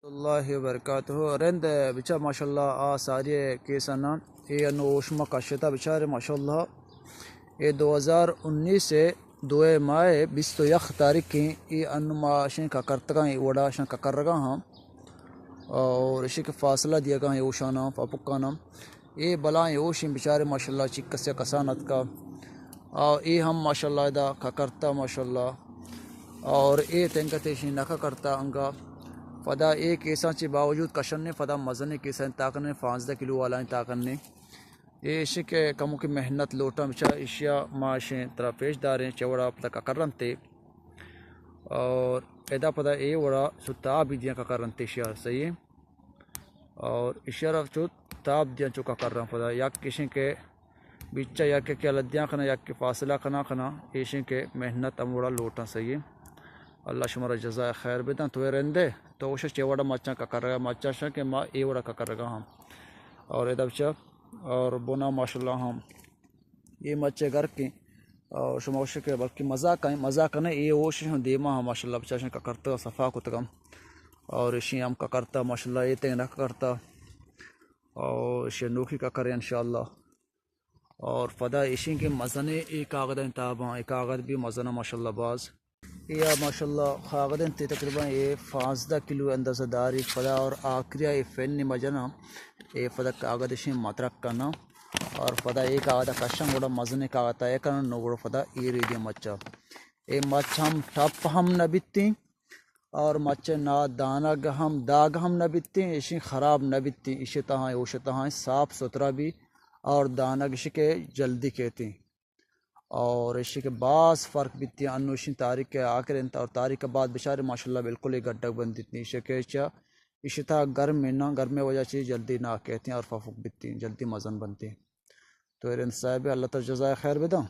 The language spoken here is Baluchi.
اللہ وبرکاتہ۔ رند بچار ماشاءاللہ آ ساری کیس انا، اے انو اوشما کشتا بچار ماشاءاللہ۔ اے دو ہزار انیس ء دوئے ماہ ء بیست و یک تاریخ ء اے انو ما اشیں ککرتگاں، اے وڑا اشاں ککرگا ہاں اور اشی کہ فاصلہ دیگا اے اوشانا پاپکانا۔ اے بلائیں اوشیں بچارے ماشاءاللہ چکسے کسان اتکا۔ آ، اے ہم ماشاءاللہ ادا ککرتا ماشاءاللہ۔ اور اے تنکتے اشیں نہ ککرتا انگا۔ پدا اے کیساں چہ باوجود کشنے، پدا مزنیں کیساں تاکنے، پانزدہ کلو والائیں تاکنے۔ اے اشی کہ کمو کہ محنت لوٹاں بچار، اشیا ما اشیں ترا پیش داریں، چہ وڑا پدا ککرنتے۔ اور ادا پدا اے وڑا ستا بھی دیاں ککرنتے اشیا، صحیح ہے۔ اور اشارہ چو تاب دیاں چو ککراں پدا، یک اشیں کہ بیچا یک کہ لدیاں کنا، یک کہ فاصلہ کنا کنا، ایشیں کہ محنت ہم وڑا لوٹاں، صحیح ہے۔ اللہ شمارا جزائے خیر بداں۔ تو اے رندے تو اوشا چے وڑا مچاں ککرگا، مچاں شاں کہ ما اے وڑا ککرگا ہم۔ اور ادا بچا اور بنا ماشاءاللہ ہم اے مچ ء گرکیں۔ اور شما گوشے کہ بلکہ مزاق ایں، مزاق نہ، اے اوش ہم دیما ہم ماشاءاللہ بچار اشیں ککرتگ صفا کتگم۔ اور اشیں ہم ککرتا ماشاءاللہ، اے تنگ نہ ککرتا۔ اور اشیں نوکی ککر انشاءاللہ۔ اور پدا اشیں کہ مزنیں اے کاغد انت تاباں، اے کاغد بھی مزن ماشاءاللہ باز۔ اے آ ماشاءاللہ کاغد انت، تقریباً اے پانزدہ کلو اندازہ داری۔ پدا اور آخری اے پن مجنا، اے پدا کاغد اشیں مترک کنا اور پدا اے کاغد کشن گڑا مزنیں کاغد اے کنا، نو گڑا پدا اے ریدی مچا۔ اے مچ ہم ٹپ ہم نہ بیتیں اور مچ نا دانگ ہم داغ ہم نہ بیتیں، اشیں خراب نہ بیتیں، اشی تہاں اوش تہاں صاف ستھرا بھی اور دانگ اشی کہ جلدی کہتیں۔ اور ایشی کہ باز فرق بیتی، انو اشیں تاریخ ء آخر انت اور تاریخ ء بعد بچارے ماشاءاللہ بالکل اے گڈگ بندیت نی۔ ایشی کہ چا ایشی تہا گرم اناں، گرم ء وجہ چی جلدی نہ کہتیں اور پفک بیتی، جلدی مزن بنتی۔ تو اے رند صاحب اللہ تعالی جزائے خیر بداں۔